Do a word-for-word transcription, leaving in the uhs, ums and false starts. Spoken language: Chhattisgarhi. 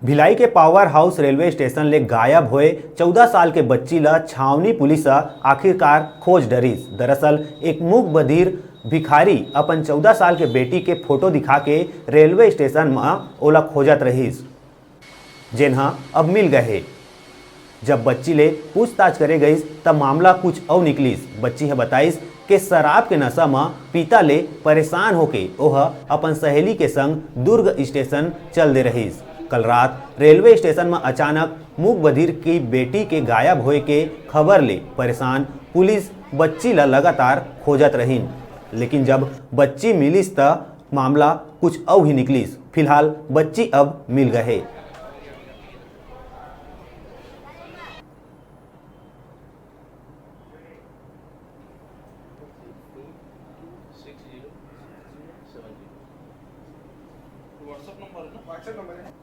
भिलाई के पावर हाउस रेलवे स्टेशन ले गायब होए चौदह साल के बच्ची ल छावनी पुलिस ह आखिरकार खोज डरिस। दरअसल, एक मूक बधिर भिखारी अपन चौदह साल के बेटी के फोटो दिखा के रेलवे स्टेशन म ओला खोजत रहिस, जेन ह अब मिल गए हे। जब बच्ची ले पूछताछ करे गइस, त मामला कुछ अउ निकलिस। बच्ची ह बताइस के शराब के नशा म पिता ले परेशान होके ओह अपन सहेली के संग दुर्ग स्टेशन चल दे रहिस। कल रात रेलवे स्टेशन म अचानक मूक बधिर की बेटी के गायब होए के खबर ले परेशान पुलिस बच्ची ल लगातार खोजत रहिन, लेकिन जब बच्ची मिलिस, त मामला कुछ अउ ही निकलिस। फिलहाल बच्ची अब मिल गए हे। Six zero seven zero. WhatsApp number है ना? WhatsApp नंबर है।